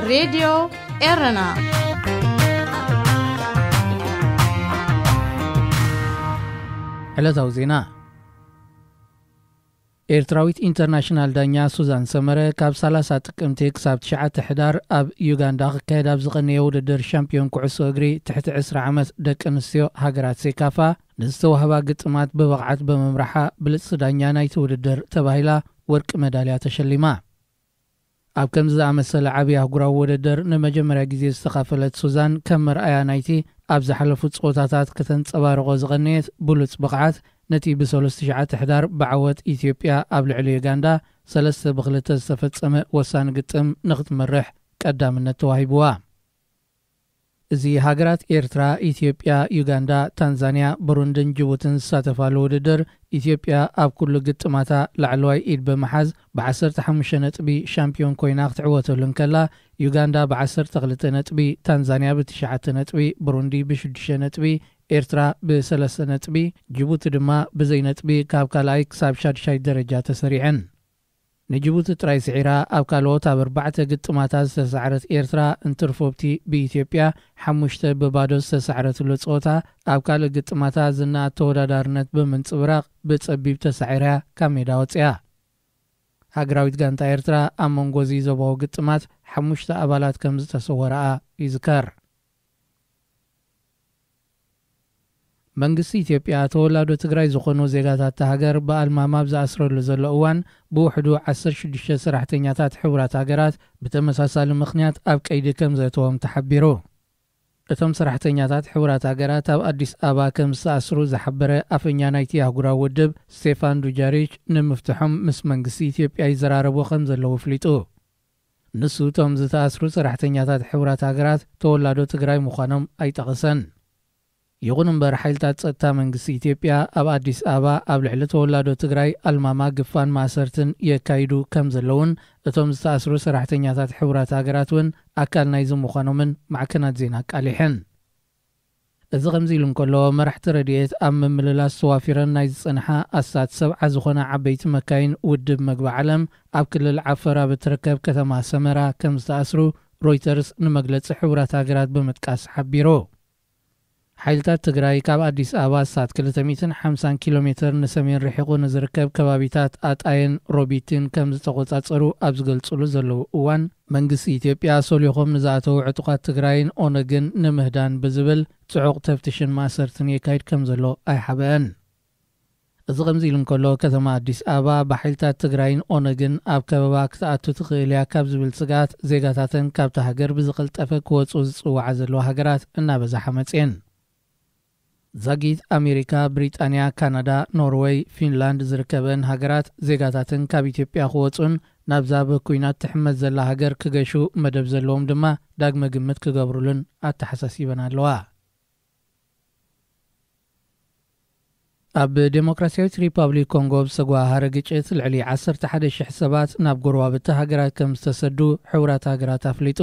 ሬድዮ ኤረና። ዕለታዊ ዜና። ኤርትራዊት ኢንተርናሽናል ዳኛ ሱዛን ሰመረ ካብ ሰላሳ ጥቅምቲ ክሳብ ትሽዓተ ሕዳር ኣብ ዩጋንዳ ክካየድ ኣብ ዝቐነየ ውድድር ሻምፒዮን ኩዕሶ እግሪ ትሕቲ ዕስራ ዓመት ደቂ ኣንስትዮ ሃገራት ሴካፋ ንዝተዋህባ ግጥማት ብብቕዓት ብምምራሓ ብልጽቲ ዳኛ ናይቲ ውድድር ተባሂላ ወርቂ መዳልያ ተሸሊማ። ኣብ ከምዚ ዝኣመሰለ ዓቢ ኣህጉራዊ ውድድር ንመጀመርያ ግዜ ዝተኻፈለት ሱዛን፣ ከም መርኣያ ናይቲ ኣብ ዝሓለፉ ጸወታታት ከተንጸባርቖ ዝቐነየት ብሉጽ ብቕዓት፣ ነቲ ብሰሉስ ትሽዓተ ሕዳር ብዓወት ኢትዮጵያ ኣብ ልዕሊ ዩጋንዳ ሰለስተ ብክልተ ዝተፈጸመ ወሳኒ ግጥም ንኽትመርሕ ቀዳምነት ተዋሂብዋ። እዚ ሃገራት ኤርትራ፣ ኢትዮጵያ፣ ዩጋንዳ፣ ታንዛንያ፣ ብሩንድን ጅቡትን ዝሳተፋሉ ውድድር፣ ኢትዮጵያ ኣብ ኩሉ ግጥማታ ላዕለዋይ ኢድ ብምሓዝ ብዓሰርተ ሓሙሽተ ነጥቢ ሻምፒዮን ኮይና ክትዕወተሉ እንከላ፣ ዩጋንዳ ብዓሰርተ ክልተ ነጥቢ፣ ታንዛንያ ብትሽዓተ ነጥቢ፣ ብሩንዲ ብሽዱሽተ ነጥቢ፣ ኤርትራ ብሰለስተ ነጥቢ፣ ጅቡቲ ድማ ብዘይ ነጥቢ ካብ ካልኣይ ክሳብ ሻድሻይ ደረጃ ተሰሪዐን። ንጅቡቲ ጥራይ ስዒራ ኣብ ካልኦት ኣብ ኣርባዕተ ግጥማታ ዝተሳዕረት ኤርትራ፣ እንትርፎብቲ ብኢትዮጵያ ሓሙሽተ ብባዶ ዝተሳዕረትሉ ጸወታ፣ ኣብ ካልእ ግጥማታ ዝነኣድ ተወዳዳርነት ብምንጽብራቕ ብጸቢብ ተሳዒራ ካብ ሜዳ ወጺኣ። ሃገራዊት ጋንታ ኤርትራ ኣብ መንጎ እዚ ዞባዊ ግጥማት ሓሙሽተ ኣባላት ከም ዝተሰወራኣ ይዝከር። መንግስቲ ኢትዮጵያ ተወላዶ ትግራይ ዝኾኑ ዜጋታት እታ ሃገር ብኣልማማ ኣብ ዝኣስረሉ ዘሎ እዋን፣ ብውሕዱ ዓሰርተ ሽዱሽተ ሰራሕተኛታት ሕቡራት ሃገራት ብተመሳሳሊ ምኽንያት ኣብ ቀይዲ ከም ዘእተዎም ተሓቢሩ። እቶም ሰራሕተኛታት ሕቡራት ሃገራት ኣብ ኣዲስ ኣበባ ከም ዝተኣስሩ ዝሓበረ ኣፈኛ ናይቲ ኣህጉራዊ ውድብ ስቴፋን ዱጃሪች፣ ንምፍትሖም ምስ መንግስቲ ኢትዮጵያ ይዘራረቡ ከም ዘለዉ ኣፍሊጡ። ንሱ፣ እቶም ዝተኣስሩ ሰራሕተኛታት ሕቡራት ሃገራት ተወላዶ ትግራይ ምዃኖም ኣይጠቐሰን። ይኹን እምበር፣ ሓይልታት ጸጥታ መንግስቲ ኢትዮጵያ ኣብ ኣዲስ ኣበባ ኣብ ልዕሊ ተወላዶ ትግራይ ኣልማማ ግፋን ማእሰርትን የካይዱ ከም ዘለውን፣ እቶም ዝተኣስሩ ሰራሕተኛታት ሕቡራት ሃገራት እውን ኣካል ናይዚ ምዃኖምን ማዕከናት ዜና ኣቃሊሐን። እዚ ከምዚ ኢሉ እንከሎ፣ መራሕቲ ረድኤት ኣብ ምምልላስ ተዋፊረን ናይ ዝጸንሓ ኣስታት ሰብዓ ዝኾና ዓበይቲ መካይን ውድብ መግቢ ዓለም፣ ኣብ ክልል ዓፈር ኣብ እትርከብ ከተማ ሰመራ ከም ዝተኣስሩ ሮይተርስ ንመግለጺ ሕቡራት ሃገራት ብምጥቃስ ሓቢሩ። ሓይልታት ትግራይ ካብ ኣዲስ ኣበባ ኣስታት ክልተ ሚእትን ሓምሳን ኪሎ ሜተር ንሰሜን ርሒቑ ንዝርከብ ከባቢታት ኣጣየን ሮቢትን ከም ዝተቖጻጸሩ ኣብ ዝገልጽሉ ዘለዉ እዋን፣ መንግስቲ ኢትዮጵያ፣ ሶሊኾም ንዝኣተዉ ዕጡቓት ትግራይን ኦነግን ንምህዳን ብዝብል ጽዑቕ ተፍትሽን ማእሰርትን የካይድ ከም ዘሎ ኣይሓበአን። እዚ ከምዚ ኢሉ እንከሎ፣ ከተማ ኣዲስ ኣበባ ብሓይልታት ትግራይን ኦነግን ኣብ ከበባ ክትኣቱ ትኽእል እያ ካብ ዝብል ስግኣት፣ ዜጋታተን ካብታ ሃገር ብዝቐልጠፈ ክወጹ ዝጽውዓ ዘለዋ ሃገራት እናበዛሓ መጽየን። ዛጊት ኣሜሪካ፣ ብሪጣንያ፣ ካናዳ፣ ኖርወይ፣ ፊንላንድ ዝርከበን ሃገራት፣ ዜጋታተን ካብ ኢትዮጵያ ክወጹን ናብዛ ብኩናት ትሕመስ ዘላ ሃገር ክገሹ መደብ ዘለዎም ድማ ዳግመ ግምት ክገብሩሉን ኣተሓሳሲበን ኣለዋ። ኣብ ዴሞክራሲያዊት ሪፓብሊክ ኮንጎ ብዝተጓሃረ ግጭት ልዕሊ ዓሰርተ ሓደ ሽሕ ሰባት ናብ ጎረባብቲ ሃገራት ከም ዝተሰዱ ሕቡራት ሃገራት ኣፍሊጡ።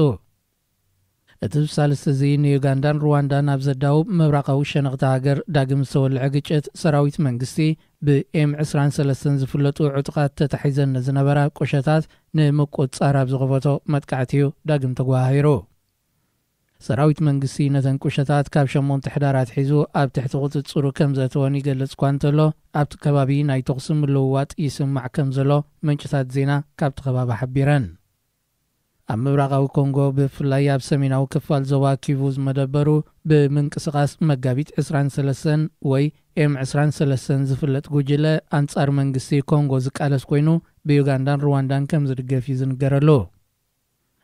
እቲ ብሳልስቲ እዚ ንዩጋንዳን ሩዋንዳን ኣብ ዘዳውብ ምብራቓዊ ሸነቕቲ ሃገር ዳግም ዝተወልዐ ግጭት፣ ሰራዊት መንግስቲ ብኤም ዕስራን ሰለስተን ዝፍለጡ ዕጡቓት ተታሒዘን ንዝነበራ ቁሸታት ንምቁጽጻር ኣብ ዝኸፈቶ መጥቃዕቲ እዩ ዳግም ተጓሃሂሩ። ሰራዊት መንግስቲ ነተን ቁሸታት ካብ ሸሞንተ ሕዳር ኣትሒዙ ኣብ ትሕቲ ቁጽጽሩ ከም ዘእተወን ይገልጽ እኳ እንተሎ፣ ኣብቲ ከባቢ ናይ ተኹሲ ምልውዋጥ ይስማዕ ከም ዘሎ ምንጭታት ዜና ካብቲ ከባቢ ሓቢረን። ኣብ ምብራቓዊ ኮንጎ፣ ብፍላይ ኣብ ሰሜናዊ ክፋል ዞባ ኪቩ ዝመደበሩ፣ ብምንቅስቓስ መጋቢት ዕስራን ሰለስተን ወይ ኤም ዕስራን ሰለስተን ዝፍለጥ ጉጅለ፣ ኣንጻር መንግስቲ ኮንጎ ዝቃለስ ኮይኑ፣ ብዩጋንዳን ሩዋንዳን ከም ዝድገፍ እዩ ዝንገረሉ።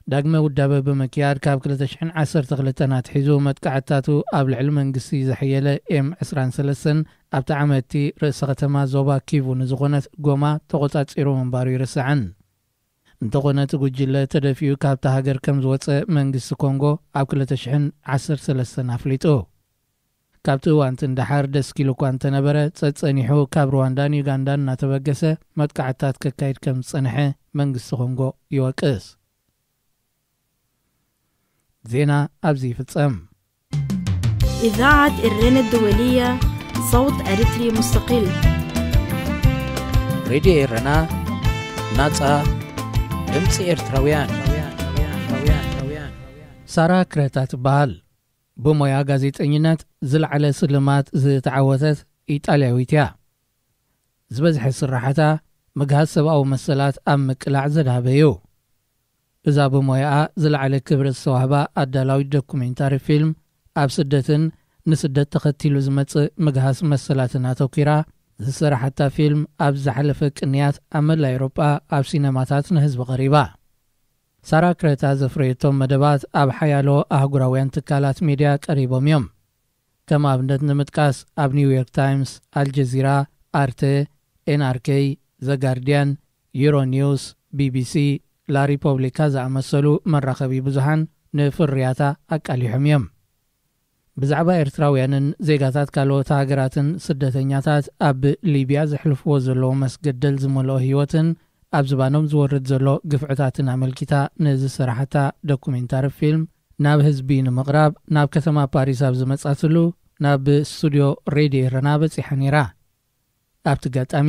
ዳግመ ውዳበ ብምክያድ፣ ካብ ክልተ ሽሕን ዓሰርተ ክልተን ኣትሒዙ መጥቃዕትታቱ ኣብ ልዕሊ መንግስቲ ዘሐየለ ኤም ዕስራን ሰለስተን፣ ኣብቲ ዓመቲ ርእሰ ከተማ ዞባ ኪቩ ንዝኾነት ጎማ ተቖጻጺሩ ምንባሩ ይርስዕን። እንተኾነ፣ እቲ ጉጅለ ተደፊኡ ካብታ ሃገር ከም ዝወጸ መንግስቲ ኮንጎ ኣብ ክልተ ሽሕን ዓሰርተ ሰለስተን ኣፍሊጡ። ካብቲ እዋንቲ ንደሓር ደስኪሉ እኳ እንተነበረ፣ ጸጸኒሑ ካብ ሩዋንዳን ዩጋንዳን እናተበገሰ መጥቃዕትታት ከካይድ ከም ዝጸንሐ መንግስቲ ኮንጎ ይወቅስ። ዜና ኣብዚ ይፍጸም። إذاعة إرينا الدولية، صوت أريتري مستقل. ሬድዮ ኤረና፣ ናጻ ድምጺ ኤርትራውያን። ሳራ ክረታ ትበሃል። ብሞያ ጋዜጠኝነት ዝለዓለ ስልማት ዝተዓወተት ኢጣልያዊት እያ። ዝበዝሐ ስራሓታ ምግሃስ ሰብኣዊ መሰላት ኣብ ምቅላዕ ዘድሃበ እዩ። እዛ ብሞያኣ ዝለዓለ ክብሪ ዝተዋህባ ኣዳላዊት ዶኩሜንታሪ ፊልም፣ ኣብ ስደትን ንስደት ተኸቲሉ ዝመጽእ ምግሃስ መሰላትን ኣተኲራ ዝሰራሓታ ፊልም፣ ኣብ ዝሓለፈ ቅንያት ኣብ መላእ ኤውሮጳ ኣብ ሲነማታት ንህዝቢ ቀሪባ። ሳራ ክረታ ዘፍረየቶም መደባት ኣብ ሓያሎ ኣህጉራውያን ትካላት ሚድያ ቀሪቦም እዮም። ከም ኣብነት ንምጥቃስ፣ ኣብ ኒውዮርክ ታይምስ፣ ኣልጀዚራ፣ ኣርተ፣ ኤንኣርኬ፣ ዘጋርዲያን፣ ዩሮኒውስ፣ ቢቢሲ፣ ላሪፖብሊካ ዝኣመሰሉ መራኸቢ ብዙሃን ንፍርያታ ኣቃሊሖም እዮም። ብዛዕባ ኤርትራውያንን ዜጋታት ካልኦት ሃገራትን ስደተኛታት ኣብ ሊብያ ዘሕልፍዎ ዘለዉ መስገደል ዝመልኦ ህይወትን ኣብ ዝባኖም ዝወርድ ዘሎ ግፍዕታትን ኣመልኪታ ንዝሰራሓታ ዶኩሜንታሪ ፊልም ናብ ህዝቢ ንምቕራብ ናብ ከተማ ፓሪስ ኣብ ዝመጻትሉ ናብ ስቱድዮ ሬድዮ ኤረና በጺሓ ነይራ። ኣብቲ ኣጋጣሚ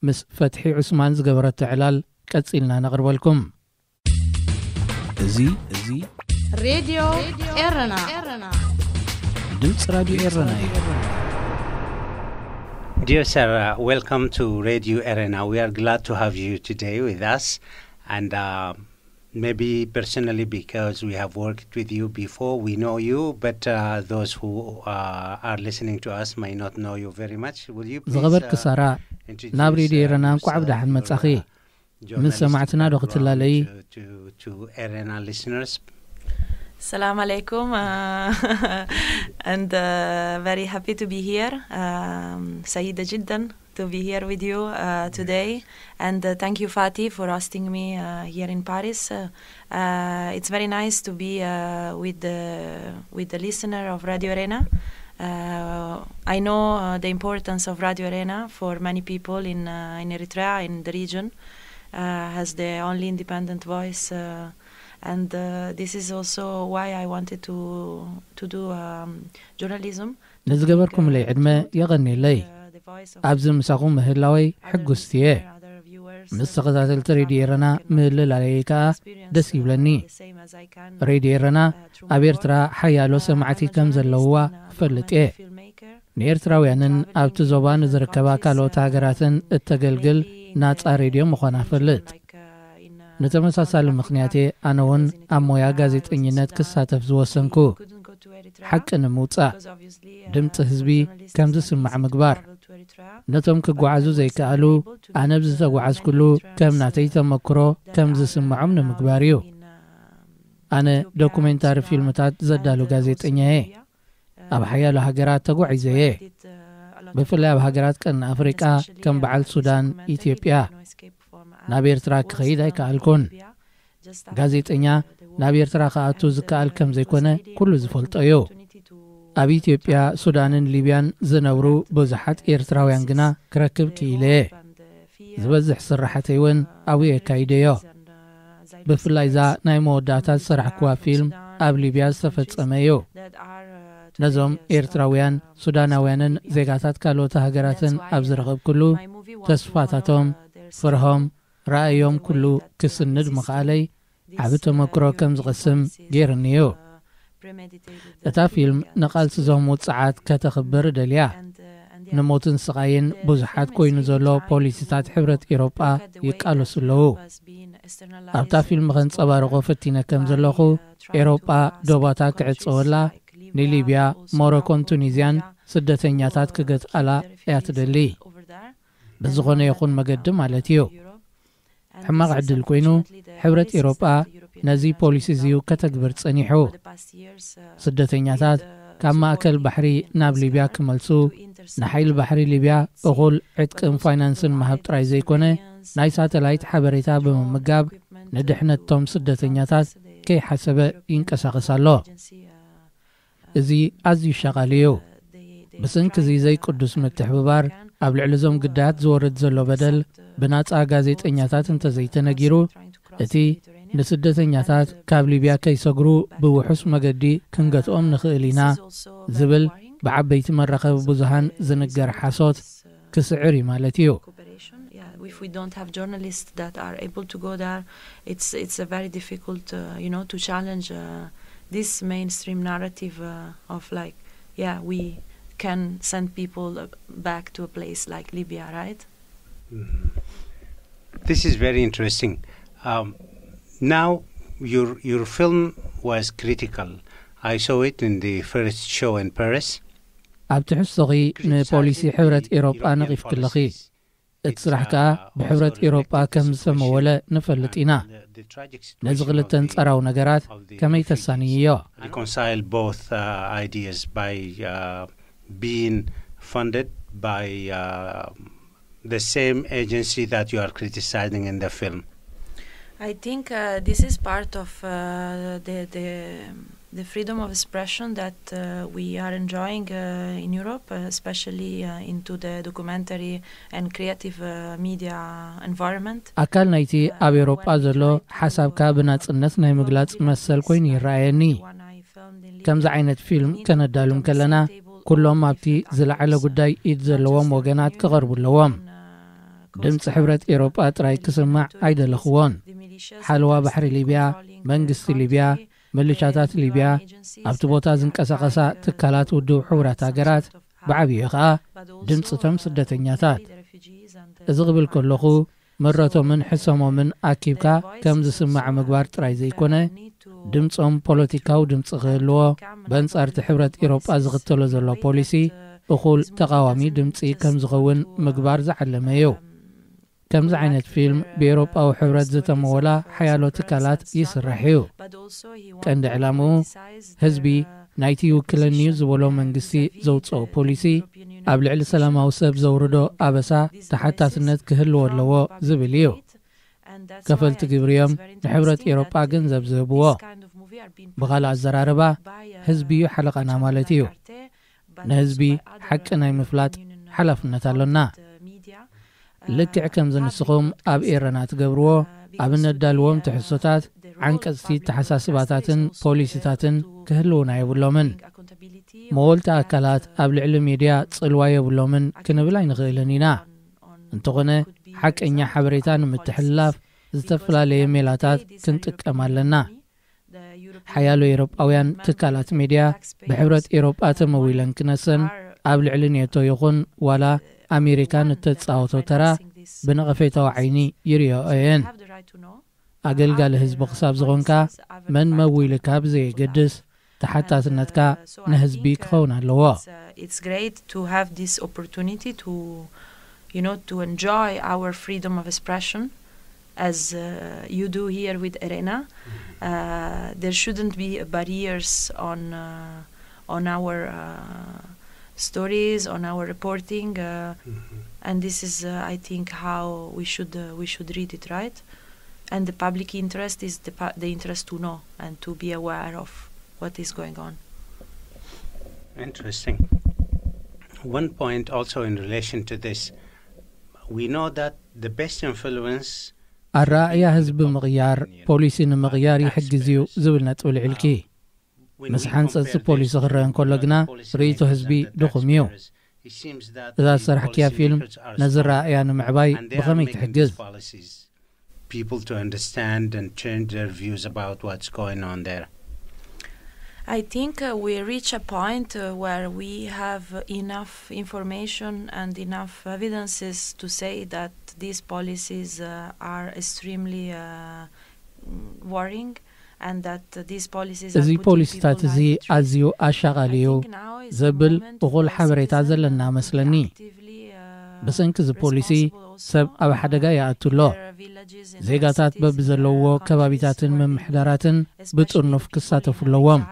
ምስ ፈትሒ ዑስማን ዝገበረቶ ዕላል ቀጺልና ነቕርበልኩም። እዚ እዚ ሬድዮ ኤረና ድምፂ ራድዮ ኤረና እዩ። Dear Sarah, welcome to Radio Arena. We are glad to have you today with us. And uh, maybe personally, because we have worked with you before, we know you, but uh, those who uh, are listening to us may not know you very much. Will you please ዝኸበርኪ uh, ሳራ፣ introduce ናብ ሬድዮ uh, ኤረና እንኳዕ yourself, ብደሓን your, መጻኺ። uh, ምስ ሰማዕትና ዶ ክትላለይ? to, to, to Arena listeners. السلام عليكم uh, and uh, very happy to be here. Um, سعيدة جدا to be here with you uh, today, and uh, thank you, Fatih, for hosting me uh, here in Paris. Uh, uh, it's very nice to be uh, with the with the listener of Radio Arena. Uh, I know uh, the importance of Radio Arena for many people in uh, in Eritrea, in the region, uh, as the only independent voice. Uh, and uh, this is also why I wanted to to do um, journalism. ንዝገበርኩምለይ ዕድመ የቐንየለይ። ኣብዚ ምሳኹም ምህላወይ ሕጉስቲ እየ። ምስ ተኸታተልቲ ሬድዮ ኤረና ምህልላለይ ከኣ ደስ ይብለኒ። ሬድዮ ኤረና ኣብ ኤርትራ ሓያሎ ሰማዕቲ ከም ዘለውዋ እፈልጥ እየ። ንኤርትራውያንን ኣብቲ ዞባ ንዝርከባ ካልኦት ሃገራትን እተገልግል ናጻ ሬድዮ ምዃና እፈልጥ። ንተመሳሳሊ ምኽንያት እየ ኣነ እውን ኣብ ሞያ ጋዜጠኝነት ክሳተፍ ዝወሰንኩ። ሓቂ ንምውጻእ፣ ድምጺ ህዝቢ ከም ዝስማዕ ምግባር። ነቶም ክጓዓዙ ዘይከኣሉ፣ ኣነ ብዝተጓዓዝኩሉ ከም ናተይ ተመክሮ ከም ዝስምዖም ንምግባር እዩ። ኣነ ዶኩሜንታሪ ፊልምታት ዘዳሉ ጋዜጠኛ እየ። ኣብ ሓያሎ ሃገራት ተጓዒዘ እየ። ብፍላይ ኣብ ሃገራት ቀርኒ ኣፍሪቃ ከም በዓል ሱዳን፣ ኢትዮጵያ። ናብ ኤርትራ ክኸይድ ኣይከኣልኩን። ጋዜጠኛ ናብ ኤርትራ ክኣቱ ዝከኣል ከም ዘይኮነ ኩሉ ዝፈልጦ እዩ። ኣብ ኢትዮጵያ፣ ሱዳንን ሊብያን ዝነብሩ ብዙሓት ኤርትራውያን ግና ክረክብ ክኢለ እየ። ዝበዝሕ ስራሓተይ እውን ኣብኡ የካይደዮ። ብፍላይ እዛ ናይ መወዳእታ ዝሰራሕኩዋ ፊልም ኣብ ሊብያ ዝተፈጸመ እዩ። ነዞም ኤርትራውያን፣ ሱዳናውያንን ዜጋታት ካልኦት ሃገራትን ኣብ ዝረኸብኩሉ፣ ተስፋታቶም፣ ፍርሆም፣ ራእዮም ኩሉ ክስንድ ምኽኣለይ ዓቢ ተመክሮ ከም ዝቐስም ገይርኒ እዩ። እታ ፊልም ንቓልሲ እዞም ውጽዓት ከተኽብር እደልያ። ንሞትን ስቓይን ብዙሓት ኮይኑ ዘሎ ፖሊሲታት ሕብረት ኤውሮጳ ይቃለሱ ኣለዉ። ኣብታ ፊልም ከንጸባርቖ ፈቲነ ከም ዘለኹ፣ ኤውሮጳ ዶባታ ክዕጸወላ፣ ንሊብያ፣ ሞሮኮን ቱኒዝያን ስደተኛታት ክገትኣላ እያ ትደሊ። ብዝኾነ ይኹን መገዲ ማለት እዩ። ሕማቕ ዕድል ኮይኑ፣ ሕብረት ኤውሮጳ ነዚ ፖሊሲ እዚዩ ከተግብር ጸኒሑ። ስደተኛታት ካብ ማእከል ባሕሪ ናብ ሊብያ ክመልሱ፣ ንሓይሊ ባሕሪ ሊብያ እኹል ዕጥቅን ፋይናንስን ምሃብ ጥራይ ዘይኮነ፣ ናይ ሳተላይት ሓበሬታ ብምምጋብ ንድሕነቶም ስደተኛታት ከይሓሰበ ይንቀሳቐስ ኣሎ። እዚ ኣዝዩ ሻቓሊ እዩ። ብሰንኪ እዚ ዘይቅዱስ ምትሕብባር፣ ኣብ ልዕሊ እዞም ግዳያት ዝወርድ ዘሎ በደል ብናጻ ጋዜጠኛታት እንተዘይተነጊሩ፣ እቲ ንስደተኛታት ካብ ሊብያ ከይሰግሩ ብውሑስ መገዲ ክንገትኦም ንኽእል ኢና ዝብል ብዓበይቲ መራኸቢ ብዙሃን ዝንገር ሓሶት ክስዕር እዩ ማለት እዩ። If we don't have journalists that are able to go there, it's it's a very difficult, uh, you know, to challenge uh, This mainstream narrative uh, of, like, yeah, we can send people uh, back to a place like Libya, right? This is very interesting. Um, now, your your film was critical. I saw it in the first show in Paris. ኣብ ትሕዝቶኺ ንፖሊሲ ሕብረት ኤሮጳ ነቒፍክለኺ። እቲ ስራሕ ከኣ ብሕብረት ኤሮጳ ከም ዝተመወለ ንፈልጥ ኢና። ነዚ ክልተ ኣንጻራዊ ነገራት ከመይ ተሳንይዮ? Reconcile both uh, ideas by uh, being funded by uh, the same agency that you are criticizing in the film. I think uh, this is part of uh, the, the the freedom of expression that uh, we are enjoying uh, in Europe, uh, especially uh, into the documentary and creative uh, media environment. ኣካል ናይቲ ኣብ ኤውሮጳ ዘሎ ሓሳብካ ብናጽነት ናይ ምግላጽ መሰል ኮይኑ ይረኣየኒ። ከምዚ ዓይነት ፊልም ከነዳሉ እንከለና፣ ኩሎም ኣብቲ ዝለዓለ ጉዳይ ኢድ ዘለዎም ወገናት ክቐርቡ ኣለዎም። ድምፂ ሕብረት ኤውሮጳ ጥራይ ክስማዕ ኣይደለኽዎን። ሓለዋ ባሕሪ ሊብያ፣ መንግስቲ ሊብያ፣ ምልሻታት ሊብያ፣ ኣብቲ ቦታ ዝንቀሳቐሳ ትካላት ውድብ ሕቡራት ሃገራት፣ ብዓብዩ ኸኣ ድምፂ እቶም ስደተኛታት። እዚ ክብል ከለኹ፣ መረቶምን ሕሰሞምን ኣኪብካ ከም ዝስማዕ ምግባር ጥራይ ዘይኮነ፣ ድምፆም ፖለቲካዊ ድምፂ ክህልዎ፣ በንጻርቲ ሕብረት ኤውሮጳ ዝኽተሎ ዘሎ ፖሊሲ እኹል ተቓዋሚ ድምፂ ከም ዝኸውን ምግባር ዝዓለመ እዩ። ከምዚ ዓይነት ፊልም ብኤውሮጳዊ ሕብረት ዝተመወላ ሓያሎ ትካላት ይስራሕ እዩ። ቀንዲ ዕላምኡ፣ ህዝቢ ናይቲ ይውክለኒ እዩ ዝበሎ መንግስቲ ዘውፅኦ ፖሊሲ ኣብ ልዕሊ ሰላማዊ ሰብ ዘውርዶ ኣበሳ ተሓታትነት ክህልዎ ኣለዎ ዝብል እዩ። ከፈልቲ ግብሪ እዮም ንሕብረት ኤውሮጳ ገንዘብ ዝህብዎ። ብኻልእ ኣዘራርባ፣ ህዝቢ እዩ ሓለቓና ማለት እዩ። ንህዝቢ ሓቂ ናይ ምፍላጥ ሓላፍነት ኣሎና። ልክዕ ከምዚ ንስኹም ኣብ ኤረና ትገብርዎ፣ ኣብ እነዳልዎም ትሕዝቶታት ዓንቀጽቲ ተሓሳስባታትን ፖሊሲታትን ክህልዉና የብሎምን። መወልቲ ኣካላት ኣብ ልዕሊ ሚድያ ጽልዋ የብሎምን ክንብል ኣይንኽእልን ኢና። እንተኾነ፣ ሓቀኛ ሓበሬታ ንምትሕልላፍ ዝተፈላለየ ሜላታት ክንጥቀም ኣለና። ሓያሎ ኤውሮጳውያን ትካላት ሚድያ ብሕብረት ኤውሮጳ ተመዊለን ክነሰን፣ ኣብ ልዕሊ ኔቶ ይኹን ዋላ ኣሜሪካ ንተጻወቶ ተራ ብነቐፌታዊ ዓይኒ ይርእዮ እየን። ኣገልጋሊ ህዝቢ ክሳብ ዝኾንካ፣ መን መዊልካ ብዘየገድስ፣ ተሓታትነትካ ንህዝቢ ክኸውን ኣለዎ። It's great to have this opportunity to, you know, to enjoy our freedom of expression as uh, you do here with Erena. Uh, there shouldn't be barriers on uh, on our uh, stories, on our reporting, uh, and this is, uh, I think, how we should uh, we should read it, right? And the public interest is the pu- the interest to know and to be aware of what is going on. Interesting. One point also in relation to this, we know that the best influence ኣረኣእያ ህዝቢ ምቕያር ፖሊሲ ንምቕያር ይሕግዝ እዩ ዝብል ነጥቢ ልዕልኪ። ምስ ሓንፀፅቲ ፖሊሲ ክረአ እንከሎ ግና ርእይቶ ህዝቢ ድኹም እዩ። እዛ ዝሰራሕክያ ፊልም ነዚ ረኣእያ ንምዕባይ ብኸመይ ትሕግዝ? People to understand and change their views about what's going on there. I think uh, we reach a point uh, where we have enough information and enough evidences to say that these policies uh, are extremely uh, mm, worrying and that uh, these policies are እዚ putting ፖሊሲታት people in እዚ bad shape. ኣዝዩ ኣሻቓሊ እዩ ዘብል እኹል ሓበሬታ ዘለና መስለኒ። ብሰንኪ እዚ ፖሊሲ ሰብ ኣብ ሓደጋ ይኣቱ ኣሎ። ዜጋታት በብዘለውዎ ከባቢታትን ምምሕዳራትን ብጥርኑፍ ክሳተፉ ኣለዎም።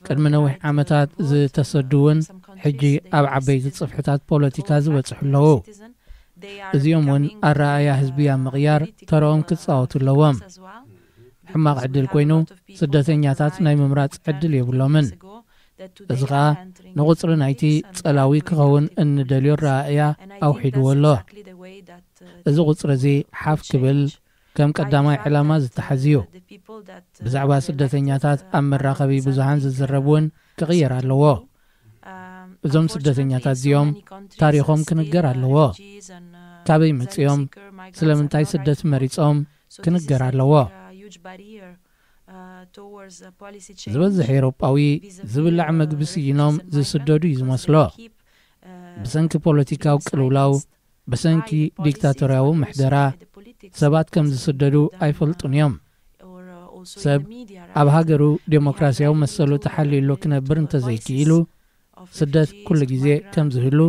ቅድሚ ነዊሕ ዓመታት ዝተሰዱ እውን ሕጂ ኣብ ዓበይቲ ጽፍሕታት ፖለቲካ ዝበጽሑ ኣለዉ። እዚኦም እውን ኣረኣእያ ህዝቢ ኣብ ምቕያር ተረኦም ክጻወቱ ኣለዎም። ሕማቕ ዕድል ኮይኑ፣ ስደተኛታት ናይ ምምራጽ ዕድል የብሎምን። እዚ ኸኣ ንቑጽሪ ናይቲ ጸላዊ ክኸውን እንደልዮ ኣረኣእያ ኣውሒድዎ ኣሎ። እዚ ቁጽሪ እዚ ሓፍ ክብል ከም ቀዳማይ ዕላማ ዝተሓዝ እዩ። ብዛዕባ ስደተኛታት ኣብ መራኸቢ ብዙሃን ዝዝረብ እውን ክቕየር ኣለዎ። እዞም ስደተኛታት እዚኦም ታሪኾም ክንገር ኣለዎ። ካበይ መጺኦም፣ ስለምንታይ ስደት መሪጾም ክንገር ኣለዎ። ዝበዝሕ ኤውሮጳዊ ዝብላዕ መግቢ ስኢኖም ዝስደዱ እዩ ዝመስሎ። ብሰንኪ ፖለቲካዊ ቅልውላው፣ ብሰንኪ ዲክታቶርያዊ ምሕደራ ሰባት ከም ዝስደዱ ኣይፈልጡን እዮም። ሰብ ኣብ ሃገሩ ዴሞክራሲያዊ መሰሉ ተሓልዩሉ ክነብር እንተዘይክኢሉ፣ ስደት ኩሉ ግዜ ከም ዝህሉ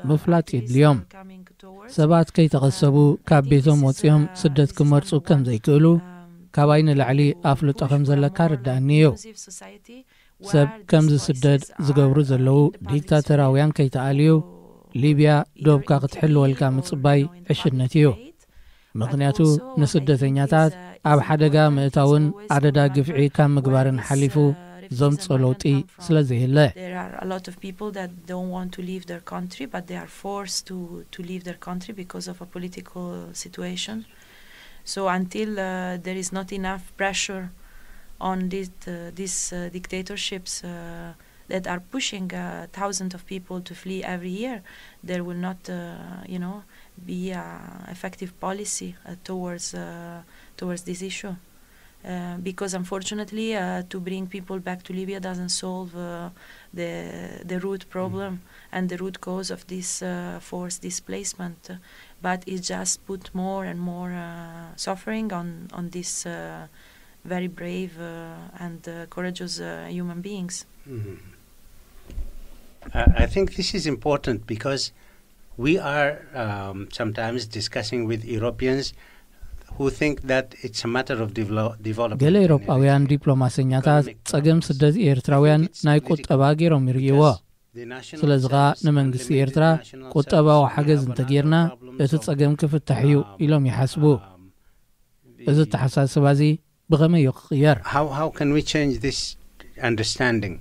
ምፍላጥ የድልዮም። ሰባት ከይተቐሰቡ ካብ ቤቶም ወጺኦም ስደት ክመርጹ ከም ዘይክእሉ፣ ካባይ ንላዕሊ ኣፍልጦ ከም ዘለካ ርዳእኒ እዩ። ሰብ ከም ዝስደድ ዝገብሩ ዘለዉ ዲክታተራውያን ከይተኣልዩ፣ ሊብያ ዶብካ ክትሕልወልካ ምጽባይ ዕሽነት እዩ። ምኽንያቱ ንስደተኛታት ኣብ ሓደጋ ምእታውን ኣደዳ ግፍዒ ካብ ምግባርን ሓሊፉ ዘምጽኦ ለውጢ ስለ ዘየለ። There are a lot of people that don't want to leave their country, but they are forced to, to leave their country because of a political situation. So until uh, there is not enough pressure on this, uh, these uh, dictatorships uh, that are pushing uh, thousands of people to flee every year, there will not, uh, you know, be a effective policy uh, towards uh, towards this issue. Uh, because unfortunately, uh, to bring people back to Libya doesn't solve uh, the the root problem and the root cause of this uh, forced displacement, uh, but it just put more and more uh, suffering on on these uh, very brave uh, and uh, courageous uh, human beings. I I think this is important because we are um, sometimes discussing with Europeans who think that it's a matter of develop- development. ገለ ኤውሮጳውያን ዲፕሎማሰኛታት ጸገም ስደት ኤርትራውያን ናይ ቁጠባ ገይሮም ይርእይዎ። ስለዚ ኸኣ ንመንግስቲ ኤርትራ ቁጠባዊ ሓገዝ እንተጌርና እቲ ጸገም ክፍታሕ እዩ ኢሎም ይሓስቡ። እዚ ኣተሓሳስባ እዚ ብኸመይ እዩ ክቕየር? How, how can we change this understanding?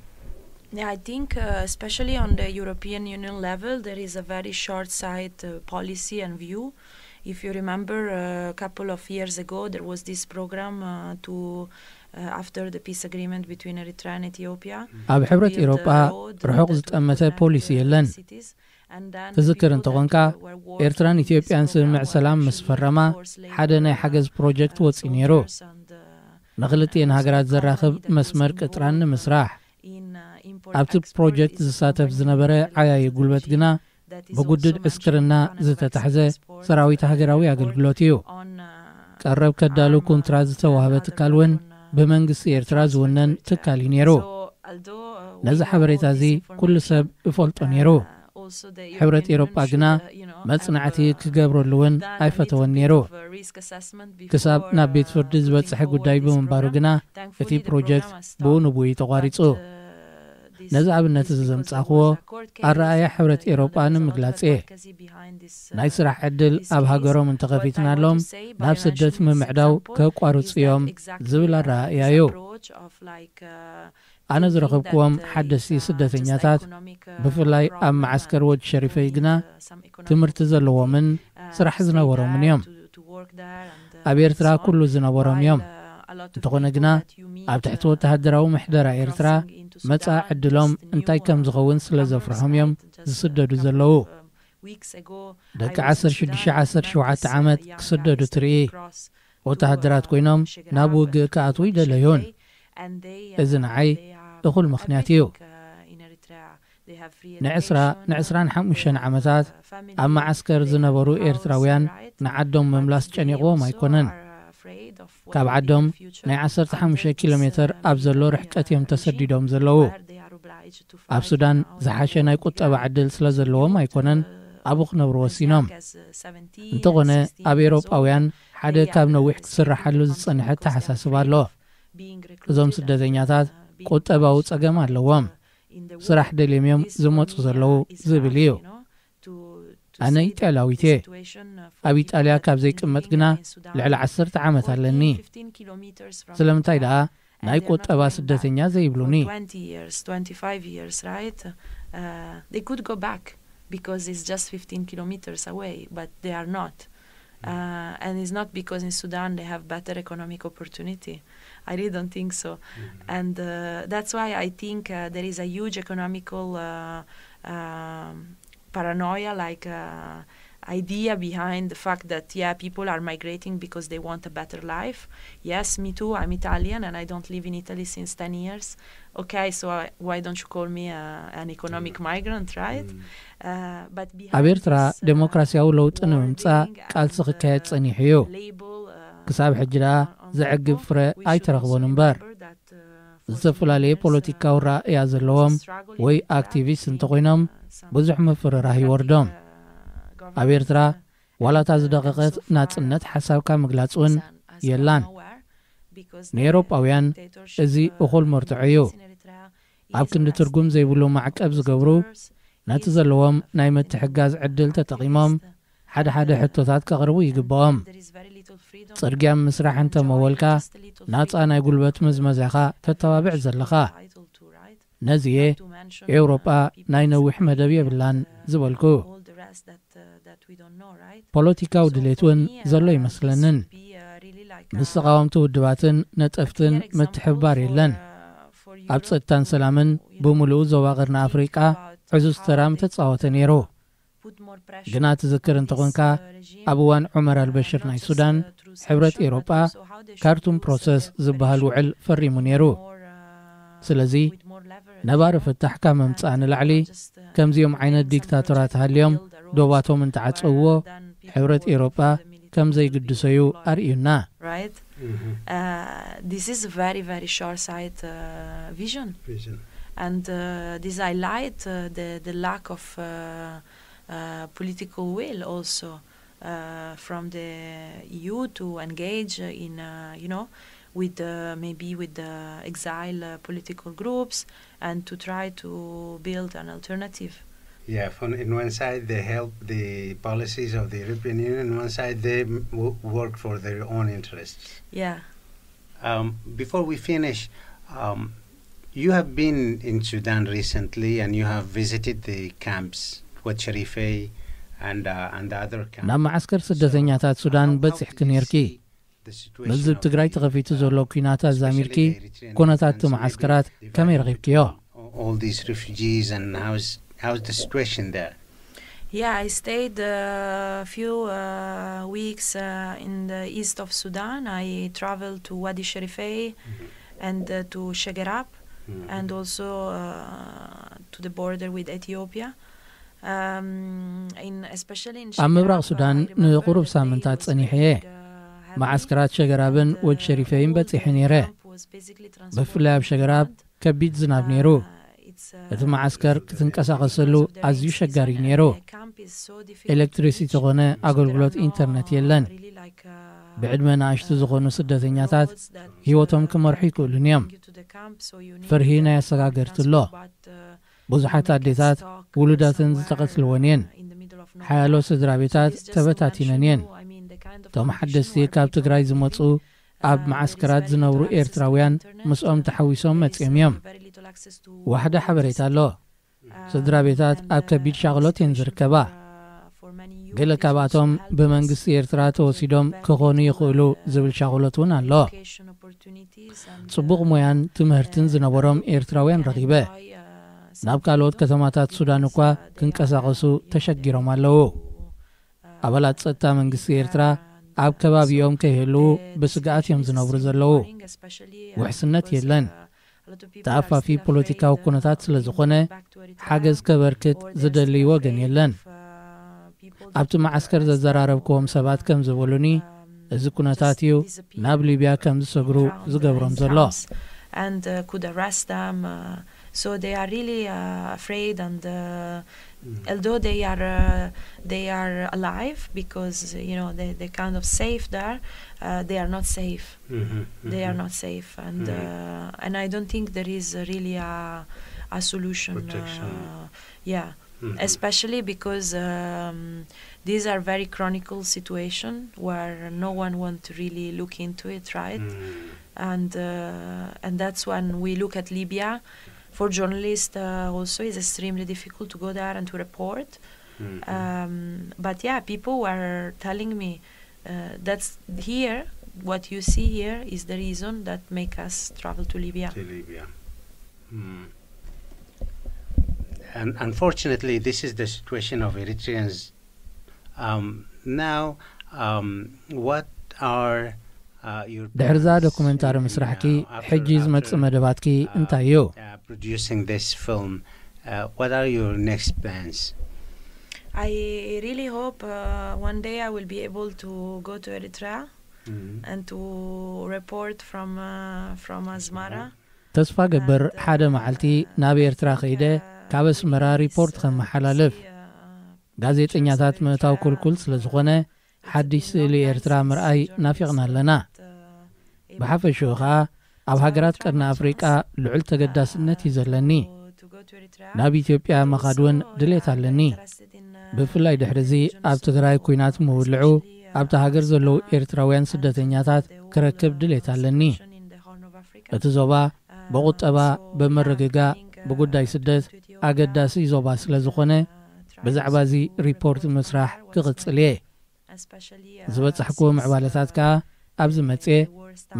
Yeah, I think uh, especially on the European Union level, there is a very short-sighted uh, policy and view. If you remember, uh, a couple of years ago, there was this program uh, to, uh, after the peace agreement between Eritrea and Ethiopia, ኣብ ሕብረት ኤውሮጳ ርሑቕ ዝጠመተ ፖሊሲ የለን። ትዝክር እንተኾንካ፣ ኤርትራን ኢትዮጵያን ስምምዕ ሰላም ምስ ፈረማ፣ ሓደ ናይ ሓገዝ ፕሮጀክት ወጺኡ ነይሩ። ንኽልቲኤን ሃገራት ዘራኽብ መስመር ቅጥራን ንምስራሕ። ኣብቲ ፕሮጀክት ዝሳተፍ ዝነበረ ዓያዪ ጉልበት ግና ብጉድድ ዕስክርና ዝተታሕዘ ሰራዊት ሃገራዊ ኣገልግሎት እዩ። ቀረብ ከዳሉ ኩንትራት ዝተዋህበ ትካል እውን ብመንግስቲ ኤርትራ ዝውነን ትካል እዩ ነይሩ። ነዚ ሓበሬታ እዚ ኩሉ ሰብ እፈልጦ ነይሩ። ሕብረት ኤውሮጳ ግና መጽናዕቲ ክገብረሉ እውን ኣይፈተወን ነይሩ። ክሳብ ናብ ቤት ፍርዲ ዝበጽሐ ጉዳይ ብምንባሩ ግና እቲ ፕሮጀክት ብኡ ንብኡ እዩ ተቋሪጹ። ነዚ ኣብነት እዚ ዘምጻእኽዎ ኣረኣእያ ሕብረት ኤውሮጳ ንምግላጽ እየ። ናይ ስራሕ ዕድል ኣብ ሃገሮም እንተኸፊትናሎም ናብ ስደት ምምዕዳው ከቋርጹ እዮም ዝብል ኣረኣእያ እዩ። ኣነ ዝረኸብክዎም ሓደስቲ ስደተኛታት ብፍላይ ኣብ መዓስከር ወዲ ሸሪፈይ ግና ትምህርቲ ዘለዎምን ስራሕ ዝነበሮምን እዮም። ኣብ ኤርትራ ኩሉ ዝነበሮም እዮም። እንተኾነ ግና ኣብ ትሕቲ ወተሃደራዊ ምሕደራ ኤርትራ መጻኢ ዕድሎም እንታይ ከም ዝኸውን ስለ ዘፍርሖም እዮም ዝስደዱ ዘለዉ። ደቂ ዓሰርተ ሽዱሽተ ዓሰርተ ሸውዓተ ዓመት ክስደዱ ትርኢ። ወተሃደራት ኮይኖም ናብ ውግእ ክኣትዉ ይደለዩን። እዚ ንዓይ እኹል ምኽንያት እዩ። ንዕስራ ንዕስራን ሓሙሽተን ዓመታት ኣብ መዓስከር ዝነበሩ ኤርትራውያን ንዓዶም ምምላስ ጨኒቕዎም ኣይኮነን። ካብ ዓዶም ናይ ዓሰርተ ሓሙሽተ ኪሎ ሜተር ኣብ ዘሎ ርሕቀት እዮም ተሰዲዶም ዘለዉ። ኣብ ሱዳን ዝሓሸ ናይ ቁጠባ ዕድል ስለ ዘለዎም ኣይኮነን ኣብኡ ክነብሩ ወሲኖም። እንተኾነ ኣብ ኤውሮጳውያን ሓደ ካብ ነዊሕ ክስርሓሉ ዝጸንሐ ኣተሓሳስባ ኣሎ። እዞም ስደተኛታት ቁጠባዊ ጸገም ኣለዎም። ስራሕ ደልዮም እዮም ዝመጹ ዘለዉ ዝብል እዩ። ኣነ ኢጣልያዊት እየ። ኣብ ኢጣልያ ካብ ዘይቅመጥ ግና ልዕሊ ዓሰርተ ዓመት ኣለኒ። ስለምንታይ ደኣ ናይ ቁጠባ ስደተኛ ዘይብሉኒ? twenty years, twenty-five years, right? Uh, they could go back because it's just fifteen kilometers away, but they are not. Uh, and it's not because in Sudan they have better economic opportunity. I really don't think so. And uh, that's why I think uh, there is a huge economical uh, um, paranoia, like uh, idea behind the fact that, yeah, people are migrating because they want a better life. Yes, me too. I'm Italian and I don't live in Italy since ten years. Okay, so I, why don't you call me a, an economic migrant, right? Uh, but behind ኣብ ኤርትራ this, uh, ዴሞክራሲያዊ ለውጢ ንምምጻእ wording ቃልሲ and, ክካየድ uh, ጸኒሑ እዩ። label, uh, ክሳብ ሕጂ ደኣ on, on the ዘዕግብ table, ፍረ we should ኣይተረኽቦን also እምበር፣ remember that, uh, for ዝተፈላለየ many years, ፖለቲካዊ uh, ራእያ ዘለዎም struggling ወይ with that, ኣክቲቪስት uh, እንተኾይኖም፣ ብዙሕ ምፍርራህ ይወርዶም። ኣብ ኤርትራ ዋላ እታ ዝደቐቐት ናጽነት ሓሳብካ ምግላጽ እውን የላን። ንኤውሮጳውያን እዚ እኹል መርትዖ እዩ። ኣብ ክንዲ ትርጉም ዘይብሉ ማዕቀብ ዝገብሩ፣ ነቲ ዘለዎም ናይ ምትሕጋዝ ዕድል ተጠቒሞም ሓደ ሓደ ሕቶታት ከቕርቡ ይግብኦም። ጽርግያ ምስራሕ እንተመወልካ፣ ናጻ ናይ ጉልበት ምዝመዛኻ ተተባብዕ ዘለኻ። ነዚየ ኤውሮጳ ናይ ነዊሕ መደብ የብላን ዝበልኩ። ፖለቲካዊ ድሌት እውን ዘሎ ይመስለንን። ምስ ተቓወምቲ ውድባትን ነጠፍትን ምትሕብባር የለን። ኣብ ጸጥታን ሰላምን ብምሉኡ ዞባ ቀርኒ ኣፍሪቃ ዕዙዝ ተራ ምተጻወተ ነይሩ። ግና ትዝክር እንተኾንካ፣ ኣብ እዋን ዑመር ኣልበሽር ናይ ሱዳን፣ ሕብረት ኤውሮጳ ካርቱም ፕሮሰስ ዝበሃል ውዕል ፈሪሙ ነይሩ። ስለዚ ነባሪ ፍታሕ ካብ ምምጻእ ንላዕሊ፣ ከምዚኦም ዓይነት ዲክታቶራት ሃልዮም ዶባቶም እንተዓጸውዎ፣ ሕብረት ኤውሮጳ ከም ዘይግድሶ እዩ ኣርእዩና። Right? Uh, this is a very, very short-sighted uh, vision. Vision. And uh, this highlight uh, the, the lack of uh, uh, political will also uh, from the E U to engage in, uh, you know, with the, maybe with the exile uh, political groups and to try to build an alternative. Yeah, on, in one side they help the policies of the European Union, on one side they m- w- work for their own interests. Yeah. Um, before we finish, um, you have been in Sudan recently and you have visited the camps, Wad Sharifay and, uh, and the other camps. ናብ መዓስከር ስደተኛታት ሱዳን በጺሕኪ ነይርኪ። ምስዚ ኣብ ትግራይ ተኸፊቱ ዘሎ ኲናት ኣዛሚድኪ፣ ኩነታት እቲ መዓስከራት ከመይ ረኺብክዮ? All these refugees and how's, how's the situation there? Yeah, I stayed a few uh, weeks uh, in the east of Sudan. I traveled to Wadi Sharifay and uh, to Shegerab and also uh, to the border with Ethiopia. Um, in, especially in ኣብ ምብራቕ Shegerab, ሱዳን I remember ንቁሩብ that they ሳምንታት was ጸኒሐ very, እየ። uh, heavy መዓስከራት ሸገራብን and, uh, ወድ ሸሪፈይን all በጺሐ the ነይረ። camp was basically ብፍላይ ኣብ transformed ሸገራብ into mud. ከቢድ ዝናብ ነይሩ። እቲ መዓስከር ክትንቀሳቐሰሉ ኣዝዩ ሸጋሪ ነይሩ። ኤሌክትሪሲቲ ኾነ ኣገልግሎት ኢንተርነት የለን። ብዕድመ ንኣሽቱ ዝኾኑ ስደተኛታት ህይወቶም ክመርሑ ይክእሉን እዮም። ፍርሂ ናይ ኣሰጋገርቲ ኣሎ። ብዙሓት ኣዴታት ውሉዳተን ዝተቐትልወን እየን። ሓያሎ ስድራ ቤታት ተበታቲነን እየን። እቶም ሓደስቲ ካብ ትግራይ ዝመፁ ኣብ መዓስከራት ዝነብሩ ኤርትራውያን ምስኦም ተሓዊሶም መፂኦም እዮም። ዋሕዳ ሓበሬታ ኣሎ። ስድራ ቤታት ኣብ ከቢድ ሻቕሎት እየን ዝርከባ። ገለ ካብኣቶም ብመንግስቲ ኤርትራ ተወሲዶም ክኾኑ ይኽእሉ ዝብል ሻቕሎት እውን ኣሎ። ጽቡቕ ሞያን ትምህርትን ዝነበሮም ኤርትራውያን ረኺበ። ናብ ካልኦት ከተማታት ሱዳን እኳ ክንቀሳቐሱ ተሸጊሮም ኣለዉ። ኣባላት ጸጥታ መንግስቲ ኤርትራ ኣብ ከባቢኦም ከይህልዉ ብስግኣት እዮም ዝነብሩ ዘለዉ። ውሕስነት የለን። ተኣፋፊ ፖለቲካዊ ኩነታት ስለ ዝኾነ፣ ሓገዝ ከበርክት ዝደሊ ወገን የለን። ኣብቲ መዓስከር ዘዘራረብክዎም ሰባት ከም ዝበሉኒ፣ እዚ ኩነታት እዩ ናብ ሊብያ ከም ዝሰግሩ ዝገብሮም ዘሎ። And uh, could arrest them. Uh, so they are really uh, afraid, and uh, although they are uh, they are alive because you know they they kind of safe there, uh, they are not safe. They are not safe, and uh, and I don't think there is really a a solution. Protection. Uh, yeah, especially because um, these are very chronical situation where no one want to really look into it, right? And uh, and that's when we look at Libya. For journalists, uh, also is extremely difficult to go there and to report. Um, but yeah, people were telling me uh, that's here. What you see here is the reason that make us travel to Libya. To Libya. Mm. And unfortunately, this is the situation of Eritreans Um, now, um, what are uh, your ድሕርዛ plans ዶኩመንታሪ in- ምስራሕኪ uh, after- ሕጂ ዝመጽእ after, መደባትኪ uh, እንታይ እዩ? uh, producing this film? Uh, what are your next plans? I really hope uh, one day I will be able to go to Eritrea and to report from uh, from Asmara. ተስፋ ገበር ሓደ መዓልቲ ናብ ኤርትራ ከይደ ካብ ኣስመራ ሪፖርት ከመሓላልፍ። ጋዜጠኛታት ምእታው ኩልኩል ስለ ዝኾነ ሓድሽ ስእሊ ኤርትራ ምርኣይ ናፊቕና ኣለና። ብሓፈሽኡ ኸኣ ኣብ ሃገራት ቀርኒ ኣፍሪቃ ልዑል ተገዳስነት እዩ ዘለኒ። ናብ ኢትዮጵያ ምኻድ እውን ድሌት ኣለኒ። ብፍላይ ድሕሪ እዚ ኣብ ትግራይ ኲናት ምውልዑ ኣብቲ ሃገር ዘለዉ ኤርትራውያን ስደተኛታት ክረክብ ድሌት ኣለኒ። እቲ ዞባ ብቑጠባ፣ ብምርግጋእ፣ ብጉዳይ ስደት ኣገዳሲ ዞባ ስለ ዝኾነ ብዛዕባ እዚ ሪፖርት ምስራሕ ክቕጽል እየ። ዝበጻሕክዎ ምዕባለታት ከኣ ኣብዚ መጽየ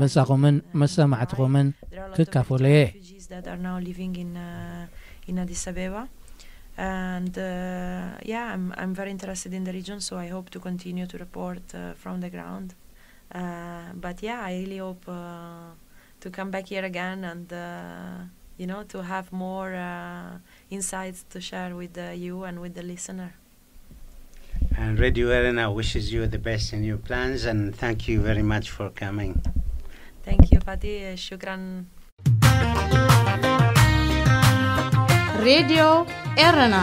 መሳኹምን መሰማዕትኹምን ክካፈሎ እየ። Refugees that are now living in uh, in Addis Ababa, and uh, yeah, I'm I'm very interested in the region, so I hope to continue to report uh, from the ground. Uh, but yeah, I really hope uh, to come back here again and uh, you know to have more uh, insights to share with uh, you and with the listener. And Radio Erena wishes you the best in your plans, and thank you very much for coming. Thank you, Fatih. شكرا. ሬድዮ ኤረና